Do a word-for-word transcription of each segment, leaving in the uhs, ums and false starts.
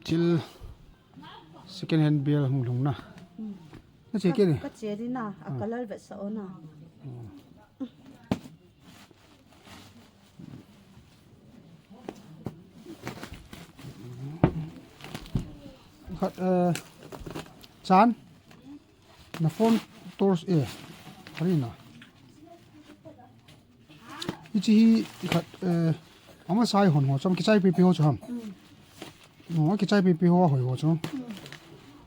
Thil second hand bel hung lhung na. Na che ke ni? Ka che di na, a color vetsah o na. Khat, eh, Chan, na phone torch e. Ari na. Hiche hi khat, eh, amasa hi hon ho chu ham, kichai pei pei ho chu ham. Oh, kichai pei pei ho, hoi ho chu.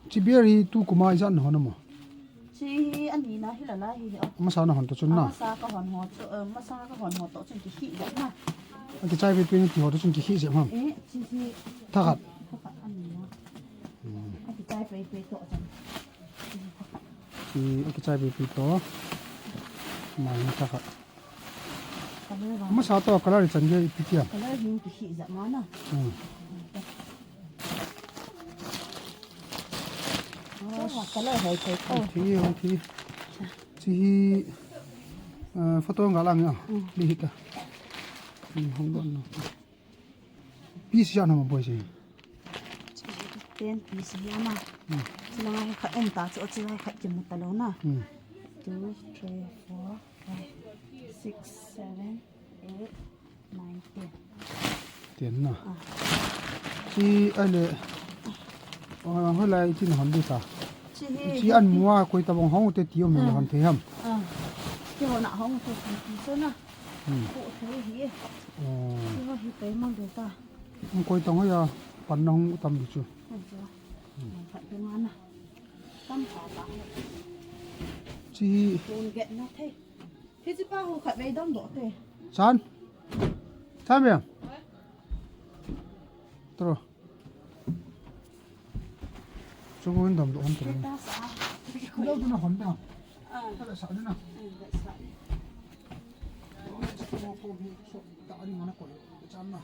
Hiche bel hi tu kum a ijat na hon am? Hiche hi ani na hi la la hi. Amasa na hon to chun na. Amasa ka hon ho chu, eh, amasa ka hon ho to chun kihi jep na. Kichai pei pei ni ti ho to chun kihi jep ham. Eh, hiche hi. Tha khat. Tha khat ani na. Kichai pei pei to chun. Ki, kichai pei pei to. Mai ni tha khat. Color vang. Amasa to color chan gei ipi ti ham. Color hin kihi jep ma na. Hmm. Oh, color hoi thei ko. Hoi thei, hoi thei. Hiche hi, eh, photo nga lang ya. Hmm. Ni hita. Ni hong don no. Piece ijat ham boi hiche? Ten piece hi ana. Hmm. Hiche langa hi khat um ta chu, hiche langa hi khat kimu talou na. Hmm. Two, three, four, five, six, seven, eight, nine, ten. Ten na. Ah. Hiche ahile, ah, hoilai hiche na hon di ta. Hiche hi, hiche an mua koi tabang hong te ti um le hon thei ham. Ah. Kihon a hong te ti chu na. Hmm. Ko thei hi. Oh. Hiche hi pei mang de ta. Hung koi tong hoiya, pan na hung tam di chu. Hung chu. Hmm. Khat ding ana. Tam ta ta. Hiche hi. Tun get na thei. Hiche pa hu khat vei dam doh te. Chan. Chan bia. Tro. Chu ko in dam doh han tro. Ta sa. Ku dau tu na hon da. Ah. Ka la sa ni na. Hmm, la sa. Ko ko hi so ta ni mana ko. Chan na.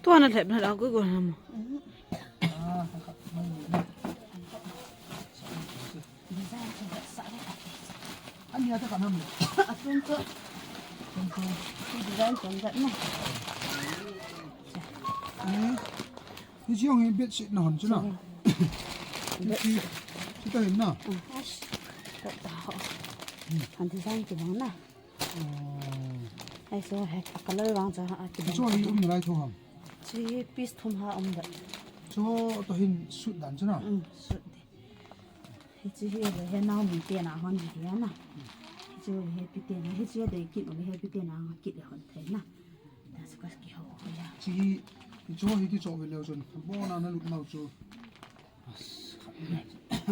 Tua na lhep na la gui gui na mo. Design chu vetsah le khat. Ani a ta ka nam le. A tun chu. Tun chu. Chu design chu vet na. Hmm. Hiche jong hi bedsheet na hon chu na. Chu, chu, chu ta hin na. Hmm, ash. Ko ta ho. Hmm. An design chu bang na. Oh. Ai so he color vang chu a ki. Chu hi um lai tho ham. Chu hi piece thum ha um da. Chu to hin suit dan chu na. Hmm, suit de. Hiche hi le he nao mun te na hon hi dia na. Hiche hi pi te na, hiche dei kit u le he pi te na kit le hon thei na. Ta su ka ki ho ho ya. Hiche hi, hiche hi ti cho ve leu chun. Bo na na lut nau chu.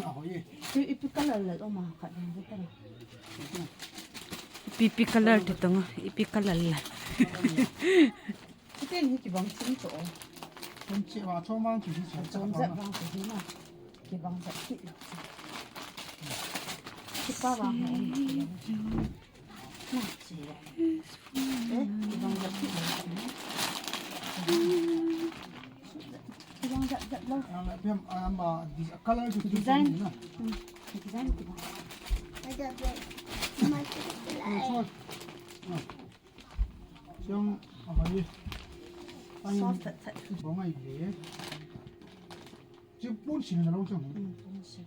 A ho ye. Chu ipi color le o ma khat ding ve ta. Ipi, ipi color ti tong, ipi color le. Kiten hi kibang chim cho. Chom che wa chom mang chu hi chom. Chom jep vang chu hi na. Kibang jep kit lo. Kipa vang ha. Na che. Eh, kibang jep kit lo. Kibang jep jep lo. Ang la pem ang ba dis-, color chu chu design. Na. Hmm. Design kibang. Ada be. Mai. Chua. Chang, a hai. Ai, soft that that. Bong ai le. Chi pun sin na long chang. Hmm, pun sin.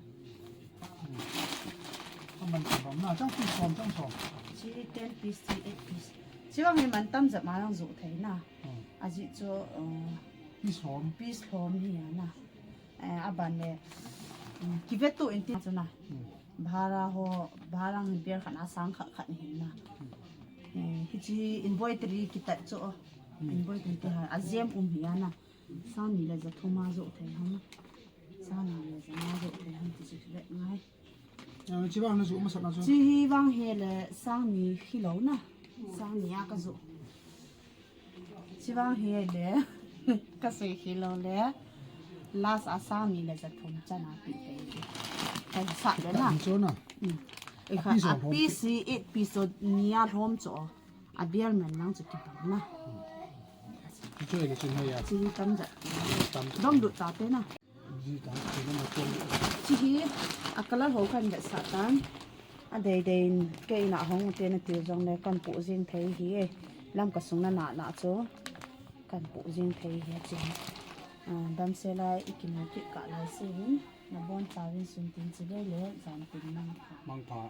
A man ka bam na, chang piece som, chang som. Chi ten piece, chi eight piece. Chi bang hi man tam jep ma lang jo thei na. Hmm. A ji chu, uh, piece lhom. Piece lhom hi a na. Eh, a ban le, um, kivet tu in ti chu na. Hmm. Bhara ho, bhara hi bel khat na sang khat khat hin na. Eh, hiche embroidery kitat chu. Hmm. Embroidery ti ha, a jem um hi a na. Sang ni le ja thum a jo thei ham. Sang ni le ja nga jo thei ham ti chu vet ngai. Ah, chi vang na jo masat na chu. Chi hi vang hi le sang ni hi lo na. Sang ni a ka jo. Chi vang hi le, ka sui hi lo le, last a sang ni le ja thum chan a pi thei. Ka sa le na. Ka chu na. Mm. E kha, a piece hi eight piece chu ni a lhom chu. Abial man lang chu kibang na. Chu ni chu hoi a. Chi tam ja. Tam. Dom du ta te na. Ji ta chu na ma chen. Chi hi a color ho kan ga sa tan. A dei dei in kei na hong te na ti jong le kan pu jing thei hi e. Lam ka sung na na na chu kan pu jing thei hi chi. Dam se lai i kimu kit ka lai se hin na bon ta vin sun tin chi le le jan tin na. Mang pha.